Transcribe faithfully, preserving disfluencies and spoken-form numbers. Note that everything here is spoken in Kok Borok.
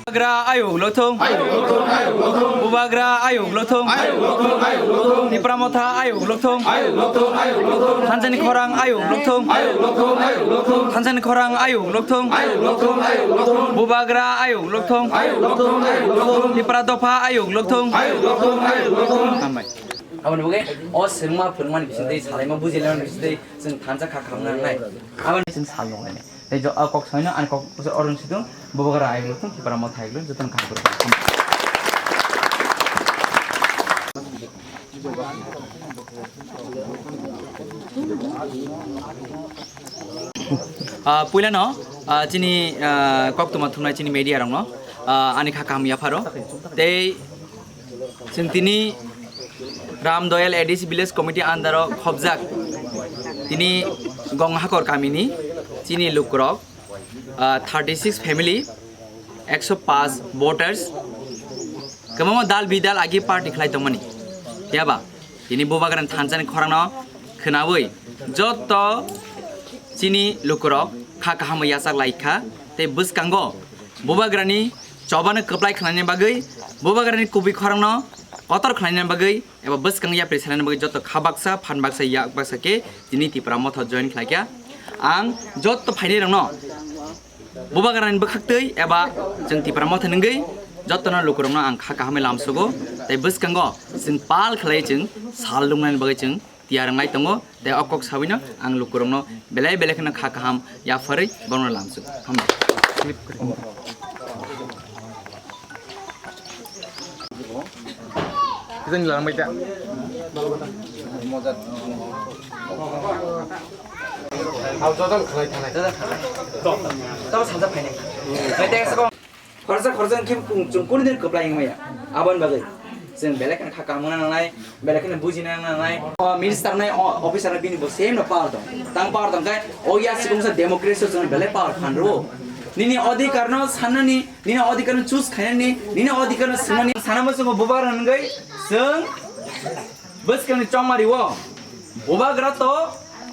Bubagra ayuk lokthung. Bubagra ayuk lokthung. Tipra Motha ayuk lokthung. Thansani khorang ayuk lokthung. Thansani khorang ayuk lokthung. Bubagra ayuk lokthung. Tipra Dopha ayuk lokthung. Hambai. Aboni bagwi o swrwngma phwrwngmani bisingtwi, salaima bujilaimani bisingtwi chwng thansa kha khamna nangnai. Aboni chwng sal nuknai. Tei jo-, o kok soino ani kok Arun Sidung, Bubagra ayuk lokthung, Tipra Motha ayuk lokthung, jotono kaham kwrwi. Ah, puilano, ah, chini, ah, koktwma thumnai chini media rokno, ah, ani kha kaham yapharo. Tei chwng tini Ram Doyal A D C Village Committee under o khobjak tini Gonghakor kamini chini lukurok, ah, thirty six family, ekso paanch voters, kwbangma dal bidal agi party khlai tongmani. Phiya ba tini Bubagrani thansani khorangno khwnawi joto chini lukurok kha kaham yachak lai kha, tei bwskango Bubagrani chobano kwplai khlaina bagwi, Bubagrani kubui khorangno kotor khlaina bagwi, eba bwskang yapri salina bagwi joto kha baksa, phan baksa, yak baksa khe tini Tipra Motha join khlai kha. Ang joto phainai rokno Bubagrani bwkhaktwi eba chwng Tipra Motha nungwi jotono lukurokno ang kha kahamwi lamsugo, tei bwskango chwng pal khlai chwng sal lungnani bagwi chwng tiyar wnglai tongo, tei o kok sabino ang lukurokno belai belai kheno kha kaham yapharwi borokno lamsugo. Hambai. Kita ni larang baita. Tamo sansa phainai. Khorsa khorsa khe chwng kunu din kwplai wngmaya. Aboni bagwi chwng belai kheno kha kaham wngna nangnai, belai kheno bujina wngna nangnai. O minister nai, o officer nai bini bo same no power tong. Tang power tong khe o ya sikung sa democracy chwng belai power phan rwo. Nini odhikar no sannani, nini odhikar no choose khainani, nini odhikar no swngnani. Sana mo chwng Bubagra nungwi chwng bwskangni chongmari o Bubagra to